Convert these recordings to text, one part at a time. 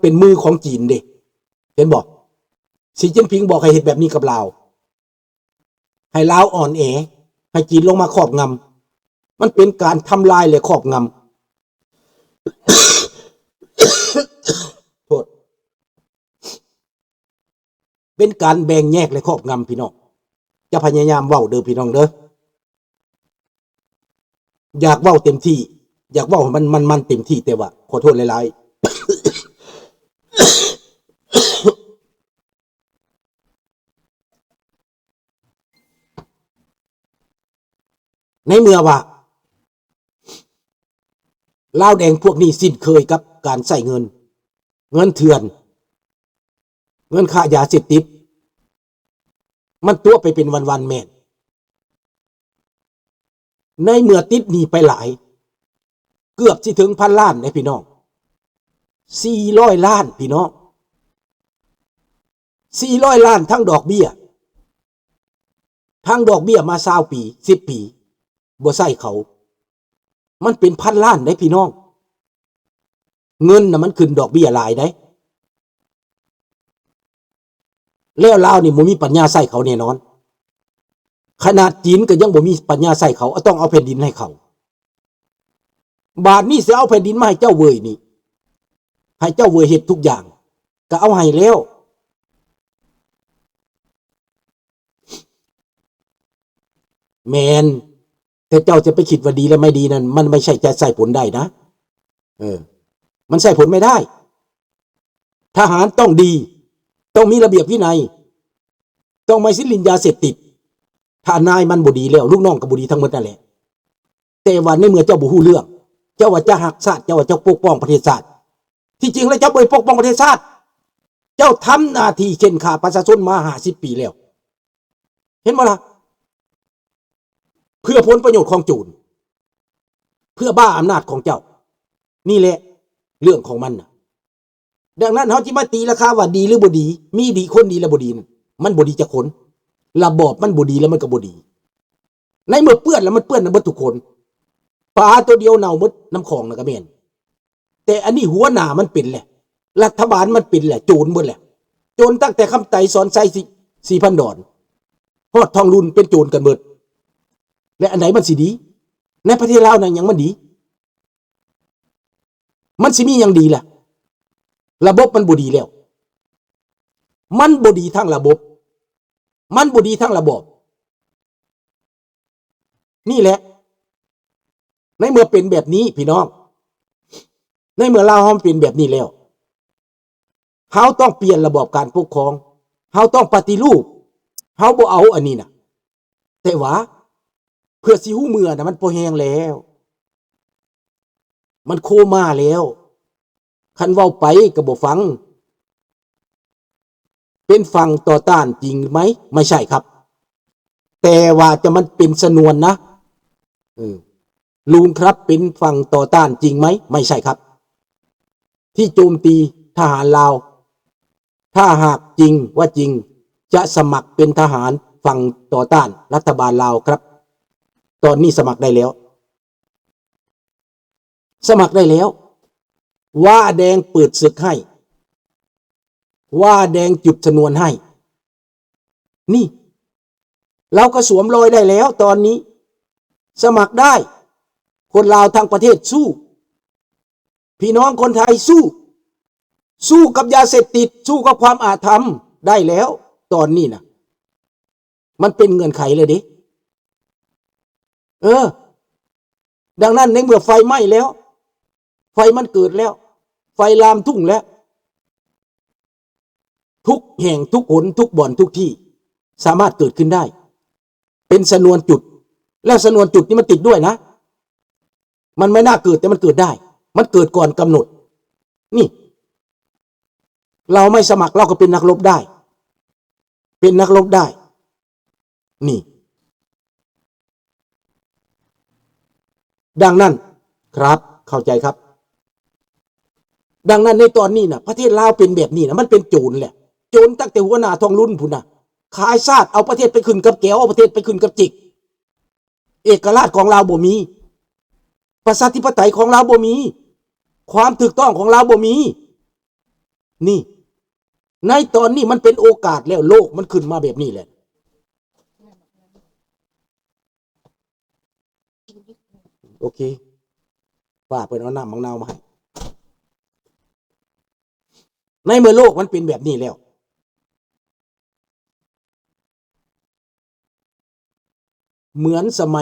ປັນມືຂອງຈີນເດ້ ເຫັນບໍ່? ສີຈິ້ນຜິງບອກໃຫ້ເຮັດແບບນີ້ກັບລາວ ໃຫ້ລາວອ່ອນແອ ໃຫ້ຈີນລົງມາຄອບງຳ ມັນເປັນການທຳລາຍ ແລະ ຄອບງຳ ໂທດ ເປັນການແບ່ງແຍກ ແລະ ຄອບງຳ ພີ່ນ້ອງ. ຢ່າພະຍາຍາມເວົ້າເດີ ພີ່ນ້ອງເດີ. ຢາກເວົ້າເຕັມທີ່ ຢາກເວົ້າໃຫ້ມັນ ມັນ ມັນເຕັມທີ່ ແຕ່ວ່າ ຂໍໂທດຫຼາຍໆ ໃນເມື່ອວ່າ ລາວແດງພວກນີ້ຊິນເຄີຍກັບການໃຊ້ເງິນ ເງິນເຖື່ອນ ເງິນຄ້າຢາເສບຕິດ ມັນຕົວະໄປເປັນວັນໆ ແມ່ນ ໃນເມື່ອຕິດໜີ້ໄປຫຼາຍ ເກືອບຊິເຖິງພັນລ້ານເດ້ພີ່ນ້ອງ ສີ່ຮ້ອຍລ້ານ ພີ່ນ້ອງ ສີ່ຮ້ອຍລ້ານ ທັງດອກເບ້ຍ ທັງດອກເບ້ຍມາຊາວປີ ສິບປີ ບໍ່ໃຊ້ເຂົາ ມັນເປັນພັນລ້ານເດ້ພີ່ນ້ອງ ເງິນນະມັນຂຶ້ນດອກເບ້ຍຫຼາຍເດ້ ແລ້ວລາວນີ້ບໍ່ມີປັນຍາໃຊ້ເຂົາແນ່ນອນ ຂະໜາດຈີນກໍຍັງບໍ່ມີປັນຍາໃຊ້ເຂົາ ຕ້ອງເອົາແຜ່ນດິນໃຫ້ເຂົາ ບາດນີ້ຊິເອົາແຜ່ນດິນມາໃຫ້ເຈົ້າເວີຍນີ້ ໃຫ້ເຈົ້າເວີຍເຮັດທຸກຢ່າງ ກໍເອົາໃຫ້ແລ້ວ ແມ່ນ ແຕ່ເຈົ້າຈະໄປຄິດວ່າດີ ແລະ ໄມ່ດີນັ້ນ ມັນໄມ່ໃຊ່ຈະໃຊ້ຜົນໄດ້ນະ ເອີ ມັນໃຊ້ຜົນໄມ່ໄດ້ ທະຫານຕ້ອງດີ ຕ້ອງມີລະບຽບວິໄນ ຕ້ອງໄມ່ສິລິນຢາເສບຕິດ ຖ້ານາຍມັນບໍ່ດີແລ້ວ ລູກນ້ອງກໍບໍ່ດີທັງໝົດນັ້ນແຫຼະ ແຕ່ວ່າໃນເມື່ອເຈົ້າບໍ່ຮູ້ເລື່ອງ ເຈົ້າວ່າຈະຮັກຊາດ ເຈົ້າວ່າຈະປົກປ້ອງປະເທດຊາດ ທີ່ຈິງແລ້ວເຈົ້າບໍ່ໄດ້ປົກປ້ອງປະເທດຊາດ ເຈົ້າທຳໜ້າທີ່ເຂັ່ນຂ້າປະຊາຊົນມາຫ້າສິບປີແລ້ວ ເຫັນບໍ່ລະ? ເພື່ອຜົນປະໂຫຍດຂອງໂຈນ ເພື່ອບ້າອຳນາດຂອງເຈົ້າ ນີ້ແຫຼະເລື່ອງຂອງມັນນະ. ດັ່ງນັ້ນເຮົາຊິມາຕີລາຄາວ່າດີຫຼືບໍ່ດີ ມີດີ ຄົນດີແລະບໍ່ດີນັ້ນ ມັນບໍ່ດີຈັກຄົນ ລະບອບມັນບໍ່ດີແລ້ວມັນກໍບໍ່ດີ ໃນເມື່ອເປື້ອນແລ້ວມັນເປື້ອນນຳເບິດທຸກຄົນ ປາໂຕດຽວເນົ່າເບິດນຳຂອງນັ້ນກໍແມ່ນ ແຕ່ອັນນີ້ຫົວໜ້າມັນເປັນແຫຼະ ລັດຖະບານມັນເປັນແຫຼະ ໂຈນເບິດແຫຼະ ໂຈນຕັ້ງແຕ່ຄຳໄຕ ສອນໄຊ ສີພັນດອນ ຮອດທອງລຸນເປັນໂຈນກັນເບິດ ແລະ ອັນໃດມັນຊິດີ? ໃນປະເທດລາວນັ້ນຫຍັງມັນດີ? ມັນຊິມີຫຍັງດີລະ? ລະບົບມັນບໍ່ດີແລ້ວ ມັນບໍ່ດີທາງລະບົບ ມັນບໍ່ດີທາງລະບອບ ນີ້ແຫຼະ ໃນເມື່ອເປັນແບບນີ້ພີ່ນ້ອງ ໃນເມື່ອລາວເຮົາເປັນແບບນີ້ແລ້ວ ເຮົາຕ້ອງປ່ຽນລະບອບການປົກຄອງ ເຮົາຕ້ອງປະຕິຮູບ ເຮົາບໍ່ເອົາອັນນີ້ນະ ແຕ່ວ່າເພື່ອຊິຮູ້ເມື່ອນະ ມັນພໍແຮງແລ້ວ ມັນໂຄມາແລ້ວ ຄັນເວົ້າໄປກໍບໍ່ຟັງ เป็นฝั่งต่อต้านจริงไหม? ไม่ใช่ครับ แต่ว่าจะมันเป็นชนวนนะ เออ ลุงครับ เป็นฝั่งต่อต้านจริงไหม? ไม่ใช่ครับ ที่โจมตีทหารลาว ถ้าหากจริงว่าจริง จะสมัครเป็นทหารฝั่งต่อต้านรัฐบาลลาวครับ ตอนนี้สมัครได้แล้ว สมัครได้แล้ว ว้าแดงเปิดศึกให้ ว้าแดงจุดชนวนให้ นี่ เราก็สวมรอยได้แล้วตอนนี้ สมัครได้ คนลาวทั้งประเทศสู้ พี่น้องคนไทยสู้ สู้กับยาเสพติด สู้กับความอาธรรม ได้แล้ว ตอนนี้นะ มันเป็นเงื่อนไขเลยเด้ เออ ดังนั้นในเมื่อไฟไหม้แล้ว ไฟมันเกิดแล้ว ไฟลามทุ่งแล้ว ทุกแห่งทุกหนทุกบ่อนทุกที่ สามารถเกิดขึ้นได้ เป็นชนวนจุด แล้วชนวนจุดนี้มันติดด้วยนะ มันไม่น่าเกิด แต่มันเกิดได้ มันเกิดก่อนกำหนด นี่ เราไม่สมัคร เราก็เป็นนักรบได้ เป็นนักรบได้ นี่ ดังนั้น ครับ เข้าใจครับ ดังนั้นในตอนนี้นะ ประเทศลาวเป็นแบบนี้นะ มันเป็นโจรแหละ โจรตั้งแต่หัวหน้าทองลุนพู้นนะ ขายชาติ เอาประเทศไปขึ้นกับแก้ว เอาประเทศไปขึ้นกับจิก เอกราชของลาวบ่มี ประชาธิปไตยของลาวบ่มี ความถูกต้องของลาวบ่มี ນີ້ ໃນຕອນນີ້ມັນເປັນໂອກາດແລ້ວ ໂລກມັນຂຶ້ນມາແບບນີ້ແຫຼະ. ໂອເຄ ຝາກເພິ່ນເອົານ້ຳບັກນາວມາໃຫ້. ໃນເມື່ອໂລກມັນເປັນແບບນີ້ແລ້ວ ເໝືອນສະໄໝ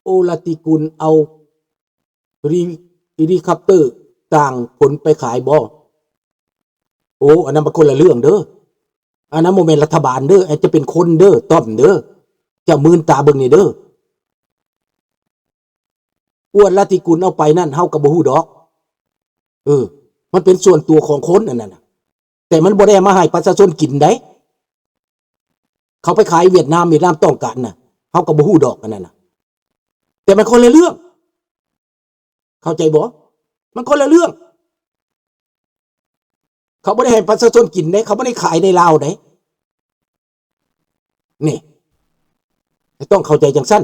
ໂອລາຕິກຸນເອົາ ເຮລິ ເຮລິຄອບເຕີຕ່າງຂົນໄປຂາຍບໍ່? ໂອ້ ອັນນັ້ນມັນຄົນລະເລື່ອງເດີ້. ອັນນັ້ນບໍ່ແມ່ນລັດຖະບານເດີ້ ອາດຈະເປັນຄົນເດີ້ ຕ້ອມເດີ້. ເຈົ້າມື່ນຕາເບິ່ງນີ້ເດີ້. ອ້ວນລັດທິກຸນເອົາໄປນັ້ນ ເຮົາກໍບໍ່ຮູ້ດອກ. ເອີ ມັນເປັນສ່ວນຕົວຂອງຄົນອັນນັ້ນນະ. ແຕ່ມັນບໍ່ໄດ້ເອົາມາໃຫ້ປະຊາຊົນກິນໃດ. ເຂົາໄປຂາຍຫວຽດນາມ, ຫວຽດນາມຕ້ອງການນະ. ເຮົາກໍບໍ່ຮູ້ດອກອັນນັ້ນນະ. ແຕ່ມັນຄົນລະເລື່ອງ. ເຂົ້າໃຈບໍ່? ມັນຄົນລະເລື່ອງ. ເຂົາບໍ່ໄດ້ໃຫ້ປະຊາຊົນກິນເດ້, ເຂົາບໍ່ໄດ້ຂາຍໃນລາວເດ້. ນີ້ ຕ້ອງເຂົ້າໃຈຈັ່ງຊັ້ນ.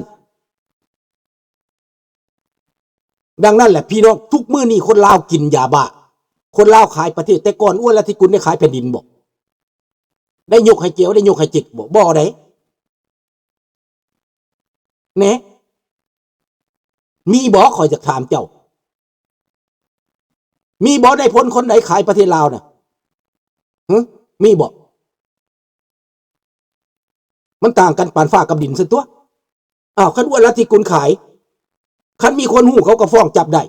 ດັ່ງນັ້ນແຫຼະ ພີ່ນ້ອງ, ທຸກມື້ນີ້ຄົນລາວກິນຢາບ້າ, ຄົນລາວຂາຍປະເທດ. ແຕ່ກ່ອນອ້ວນລັດທິກຸນໄດ້ຂາຍແຜ່ນດິນບໍ່? ໄດ້ຍົກໃຫ້ແກວ, ໄດ້ຍົກໃຫ້ເຈັກບໍ່? ບໍ່ໄດ້. ແນ່ ມີບໍ່? ຂ້ອຍຢາກຖາມເຈົ້າ ມີບໍ່ນາຍພົນຄົນໃດຂາຍປະເທດລາວນະ? ຫຶ? ມີບໍ່? ມັນຕ່າງກັນປານຟ້າກັບດິນຊັ້ນຕົວະ. ອ້າວ ຄັນອ້ວນລັດທິກຸນຂາຍ, ຄັນມີຄົນຮູ້ເຂົາກໍຟ້ອງຈັບໄດ້.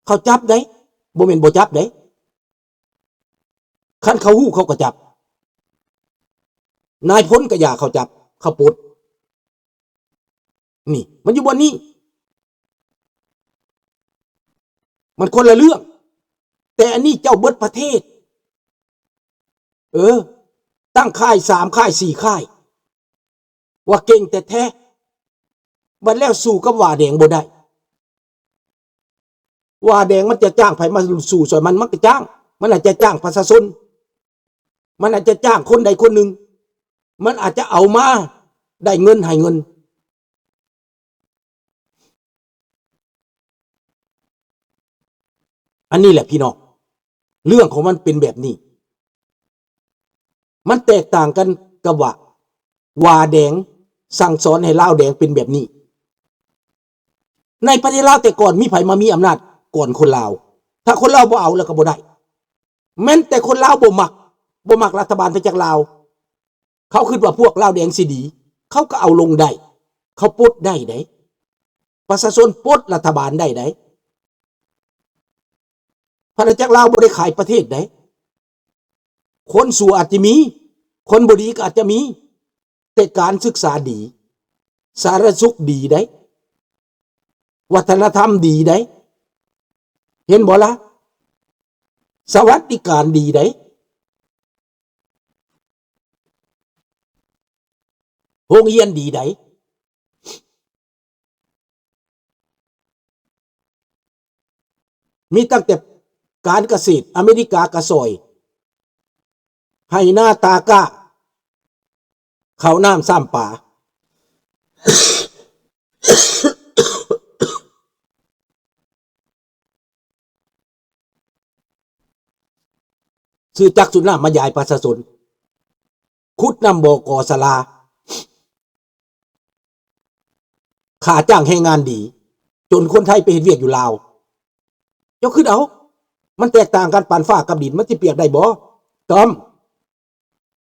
ເຂົາຈັບໄດ໋, ບໍ່ແມ່ນບໍ່ຈັບໄດ໋. ຄັນເຂົາຮູ້ເຂົາກໍຈັບ, ນາຍພົນກໍຢ່າເຂົາຈັບ, ເຂົາປົດ. ນີ້ ມັນຢູ່ບ່ອນນີ້, ມັນຄົນລະເລື່ອງ. ແຕ່ອັນນີ້ເຈົ້າເບິດປະເທດ, ເອີ ຕັ້ງຄ້າຍສາມຄ້າຍ ສີ່ຄ້າຍ ວ່າເກັ່ງແທ້ໆ, ບັດແລ້ວສູ້ກັບຫວ້າແດງບໍ່ໄດ້. ຫວ້າແດງມັນຈະຈ້າງໃຜມາສູ້ຊ່ວຍມັນ? ມັນກໍຈ້າງ, ມັນອາດຈະຈ້າງປະຊາຊົນ, ມັນອາດຈະຈ້າງຄົນໃດຄົນໜຶ່ງ, ມັນອາດຈະເອົາມາໄດ້ເງິນໃຫ້ເງິນ. ອັນນີ້ແຫຼະພີ່ນ້ອງ, ເລື່ອງຂອງມັນເປັນແບບນີ້. ມັນແຕກຕ່າງກັນກັບວ່າ ຫວ້າແດງສັ່ງສອນໃຫ້ລາວແດງເປັນແບບນີ້. ໃນປະເທດລາວແຕ່ກ່ອນ ມີໃຜມາມີອຳນາດກ່ອນຄົນລາວ? ຖ້າຄົນລາວບໍ່ເອົາແລ້ວກໍບໍ່ໄດ້. ແມ່ນແຕ່ຄົນລາວບໍ່ມັກ, ບໍ່ມັກລັດຖະບານໄປຈາກລາວ, ເຂົາຄິດວ່າພວກລາວແດງຊິດີ, ເຂົາກໍເອົາລົງໄດ້, ເຂົາປົດໄດ້ໃດ໋. ປະຊາຊົນປົດລັດຖະບານໄດ້ໃດ໋. ອານາຈັກລາວບໍ່ໄດ້ຂາຍປະເທດໃດ໋. ຄົນຊົ່ວອາດຈະມີ, ຄົນບໍ່ດີກໍອາດຈະມີ, ແຕ່ການສຶກສາດີ, ສາທາລະນະສຸກດີໃດ໋, ວັດທະນະທຳດີໃດ໋. ເຫັນບໍ່ລະ? ສະຫວັດດີການດີໃດ໋, ໂຮງຮຽນດີໃດ໋. ມີຕັ້ງແຕ່ການກະເສດ, ອາເມລິກາກະຊ່ອຍ, ໄຮ່ນາຕາກ້າ, ເຂົ້ານ້ຳຊ້ຳປາ, ຊື້ຈັກສູບນ້ຳມາຢາຍປະຊາຊົນ, ຂຸດນ້ຳບໍ່ ກໍ່ສາລາ, ຄ່າຈ້າງແຮງງານດີ, ຈົນຄົນໄທໄປເຮັດວຽກຢູ່ລາວ. ເຈົ້າຄິດເອົາ, ມັນແຕກຕ່າງກັນປານຟ້າກັບດິນ, ມັນຊິປຽບໄດ້ບໍ່? ຕ້ອມ,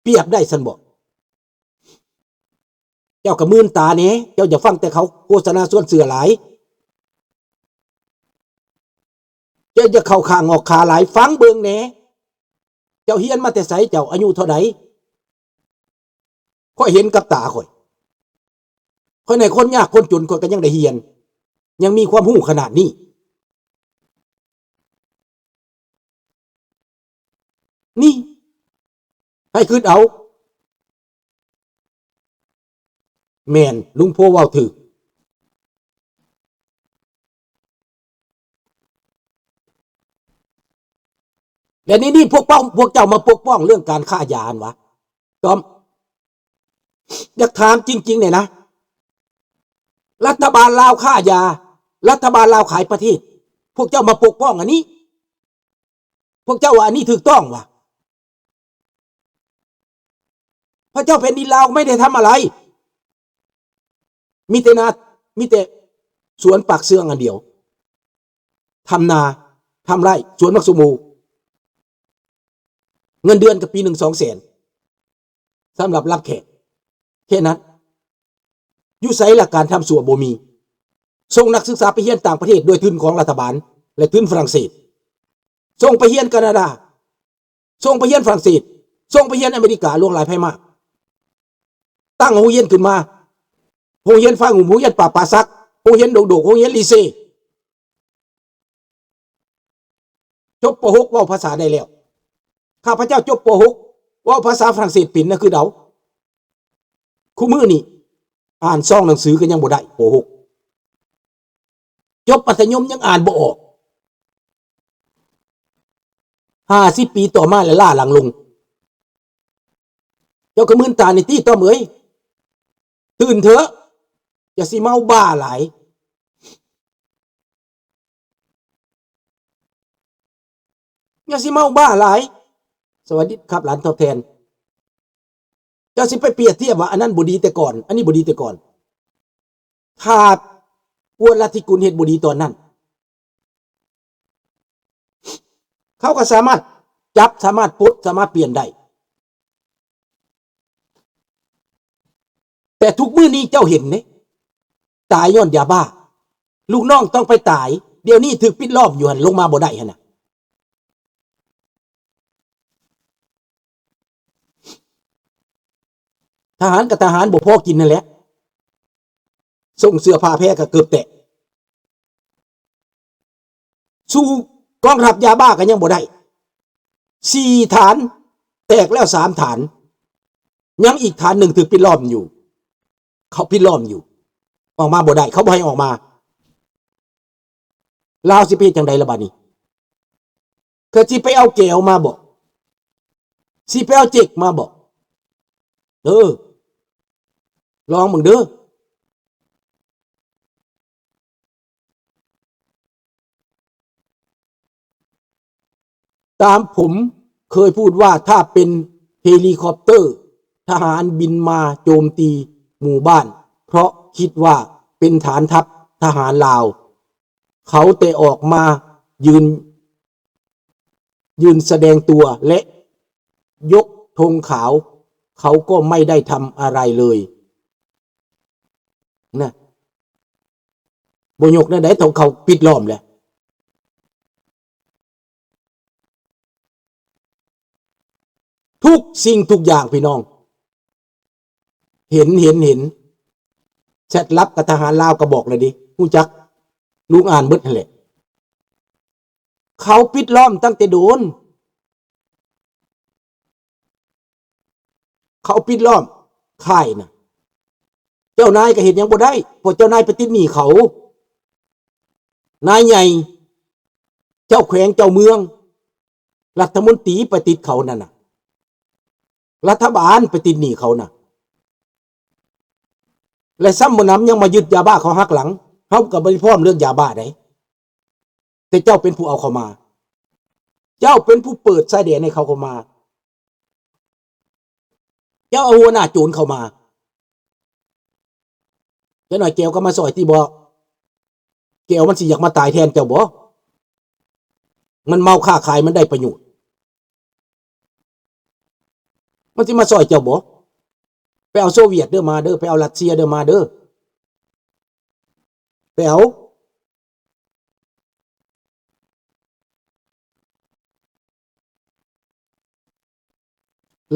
ປຽບໄດ້ຊັ້ນບໍ່? ເຈົ້າກໍມື່ນຕາແດ່, ເຈົ້າຢ່າຟັງແຕ່ເຂົາໂຄສະນາຊວນເຊື່ອຫຼາຍ. ເຈົ້າຢ່າເຂົ້າຂ້າງງອກຂາຫຼາຍ, ຟັງເບິ່ງແດ່. ເຈົ້າຮຽນມາແຕ່ໃສ? ເຈົ້າອາຍຸເທົ່າໃດ? ຂ້ອຍເຫັນກັບຕາຂ້ອຍ. ຂ້ອຍໃນຄົນຍາກຄົນຈົນ ຂ້ອຍກໍຍັງໄດ້ຮຽນ, ຍັງມີຄວາມຮູ້ຂະໜາດນີ້. ນີ້ ໃຫ້ຄິດເອົາ. ແມ່ນ, ລຸງໂພເວົ້າຖືກ. ແລະ ນີ້ ນີ້ ພວກເຈົ້າ ພວກເຈົ້າມາປົກປ້ອງເລື່ອງການຄ້າຢາຫັ້ນຫວາ? ຕ້ອມ ຢາກຖາມຈິງໆ ແດ່ນະ, ລັດຖະບານລາວຄ້າຢາ, ລັດຖະບານລາວຂາຍປະເທດ, ພວກເຈົ້າມາປົກປ້ອງອັນນີ້. ພວກເຈົ້າວ່າອັນນີ້ຖືກຕ້ອງຫວາ? ພະເຈົ້າແຜ່ນດິນລາວໄມ່ໄດ້ທຳອະໄລ ມີແຕ່ນາ ມີແຕ່ສວນປາກເຊືອງອັນດຽວ ທຳນາ ທຳໄຮ່ ສວນໝາກສົມໂອ ເງິນເດືອນກໍປີໜຶ່ງສອງແສນ ສຳລັບຮັບແຂກ ແຄ່ນັ້ນ. ຢູ່ໃສລະການທຳຊົ່ວ? ບໍ່ມີ. ສົ່ງນັກສຶກສາໄປຮຽນຕ່າງປະເທດດ້ວຍທຶນຂອງລັດຖະບານ ແລະ ທຶນຝຣັ່ງເສດ. ສົ່ງໄປຮຽນການາດາ. ສົ່ງໄປຮຽນຝຣັ່ງເສດ. ສົ່ງໄປຮຽນອາເມລິກາ ຫຼວງຫຼາຍໄພມາກ. ຕັ້ງໂຮງຮຽນຂຶ້ນມາ. ໂຮງຮຽນຟ້າງຸ່ມ, ໂຮງຮຽນປາປາສັກ, ໂຮງຮຽນດົງໂດກ, ໂຮງຮຽນລີເຊ. ຈົບ ປໍຫົກ ເວົ້າພາສາໄດ້ແລ້ວ. ຂ້າພະເຈົ້າຈົບ ປໍຫົກ ເວົ້າພາສາຝຣັ່ງເສດເປັນນະ ຄຶດເອົາ. ຄູ່ມື້ນີ້ອ່ານຊອງໜັງສືກໍຍັງບໍ່ໄດ້ ປໍຫົກ. ຈົບມັດທະຍົມຍັງອ່ານບໍ່ອອກ. ຫ້າສິບປີຕໍ່ມາແລ້ວລ້າຫຼັງລົງ. ເຈົ້າກໍມື່ນຕານີ້ຕິ ຕ້ອມເອີຍ. ຕື່ນເຖາະ. ຢ່າຊິເມົາບ້າຫຼາຍ. ຢ່າຊິເມົາບ້າຫຼາຍ. ສະຫວັດດີຄັບ ຫຼານຕອບແທນ. ເຈົ້າຊິໄປປຽບທຽບວ່າອັນນັ້ນບໍ່ດີແຕ່ກ່ອນ ອັນນີ້ບໍ່ດີແຕ່ກ່ອນ. ຖ້າປວດລັດທິກຸນເຮັດບໍ່ດີຕອນນັ້ນ ເຂົາກໍສາມາດຈັບ, ສາມາດປົດ, ສາມາດປ່ຽນໄດ້. ແຕ່ທຸກມື້ນີ້ເຈົ້າເຫັນເດ້ ຕາຍຍ້ອນຢາບ້າ. ລູກນ້ອງຕ້ອງໄປຕາຍ. ດຽວນີ້ຖືກປິດລ້ອມຢູ່ຫັ້ນ ລົງມາບໍ່ໄດ້ຫັ້ນນະ. ທະຫານກໍທະຫານ ບໍ່ພໍກິນຫັ້ນແຫຼະ. ສົ່ງເສື້ອຜ້າແພກໍເກີບແຕກ. ສູ້ກອງທັບຢາບ້າກໍຍັງບໍ່ໄດ້. ສີ່ຖານ ແຕກແລ້ວສາມຖານ. ຍັງອີກຖານໜຶ່ງຖືກປິດລ້ອມຢູ່. ເຂົາປິດລ້ອມຢູ່. ອອກມາບໍ່ໄດ້. ເຂົາບໍ່ໃຫ້ອອກມາ. ລາວຊິໄປເຮັດຈັ່ງໃດລະບາດນີ້? ເຂົາຊິໄປເອົາແກວມາບໍ? ຊິໄປເອົາເຈັກມາບໍ? ເອີ ລອງເບິ່ງເດີ້. ຕາມຜົມເຄີຍພູດວ່າ ຖ້າເປັນເຮລີຄອບເຕີທະຫານບິນມາໂຈມຕີໝູ່ບ້ານ ເພາະຄິດວ່າເປັນຖານທັບທະຫານລາວ ເຂົາແຕ່ອອກມາຢືນ ຢືນສະແດງຕົວ ແລະ ຍົກທຸງຂາວ ເຂົາກໍໄມ່ໄດ້ທຳອະໄລເລີຍນະ. ບໍ່ຍົກແນວໃດ ເຂົາປິດລ້ອມແລ້ວ. ທຸກສິ່ງທຸກຢ່າງ ພີ່ນ້ອງ ເຫັນ ເຫັນ ເຫັນ. ແຊັດລັບກັບທະຫານລາວກໍບອກແລ້ວເດ້ ຮູ້ຈັກ ລຸງອ່ານເບິດຫັ້ນແຫຼະ. ເຂົາປິດລ້ອມຕັ້ງແຕ່ໂດນ. ເຂົາປິດລ້ອມຄ້າຍນະ. ເຈົ້ານາຍກໍເຮັດຫຍັງບໍ່ໄດ້ ເພາະເຈົ້ານາຍໄປຕິດໜີ້ເຂົາ. ນາຍໃຫຍ່ ເຈົ້າແຂວງ ເຈົ້າເມືອງ ລັດຖະມົນຕີໄປຕິດເຂົານັ້ນນະ. ລັດຖະບານໄປຕິດໜີ້ເຂົານະ. ແລະ ຊ້ຳບໍ່ໜຳຍັງມາຍຶດຢາບ້າເຂົາຫັກຫຼັງ. ເຮົາກໍບໍ່ໄດ້ພ້ອມເລື່ອງຢາບ້າໃດ. ແຕ່ເຈົ້າເປັນຜູ້ເອົາເຂົ້າມາ. ເຈົ້າເປັນຜູ້ເປີດຊາຍແດນໃຫ້ເຂົາເຂົ້າມາ. ເຈົ້າເອົາຫົວໜ້າໂຈນເຂົ້າມາ. ຈັກໜ້ອຍແກວກໍມາຊ່ອຍຕິບໍ? ແກວມັນຊິຢາກມາຕາຍແທນເຈົ້າບໍ? ມັນເມົາຄ້າຂາຍ ມັນໄດ້ປະໂຫຍດ. ມັນຊິມາຊ່ອຍເຈົ້າບໍ? ໄປເອົາໂຊວຽດເດີ້ມາເດີ້, ໄປເອົາຣັດເຊຍເດີ້ມາເດີ້. ໄປເອົາ.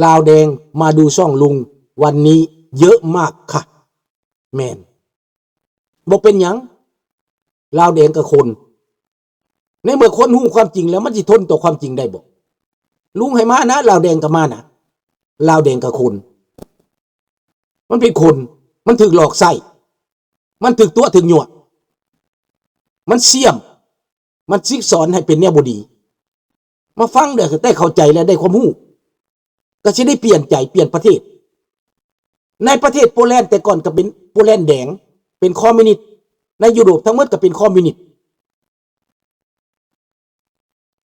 ລາວແດງມາດູຊ່ອງລຸງວັນນີ້ເຍີະມາກຄ່ະ. ແມ່ນ. ບໍ່ເປັນຫຍັງ. ລາວແດງກໍຄົນ. ໃນເມື່ອຄົນຮູ້ຄວາມຈິງແລ້ວ ມັນຊິທົນຕໍ່ຄວາມຈິງໄດ້ບໍ່? ລຸງໃຫ້ມານະ, ລາວແດງກໍມານະ. ລາວແດງກໍຄົນ. ມັນເປັນຄົນ. ມັນຖືກຫຼອກໃຊ້. ມັນຖືກຕົວະຖືກຍົວະ. ມັນສ່ຽມ. ມັນສິກສອນໃຫ້ເປັນແນວບໍ່ດີ. ມາຟັງເດີ້ ແຕ່ເຂົ້າໃຈແລ້ວໄດ້ຄວາມຮູ້ ກໍຊິໄດ້ປ່ຽນໃຈ ປ່ຽນປະເທດ. ໃນປະເທດໂປແລນແຕ່ກ່ອນກໍເປັນໂປແລນແດງ ເປັນຄອມມິວນິດ. ໃນຢູໂຣບທັງໝົດກໍເປັນຄອມມິວນິດ.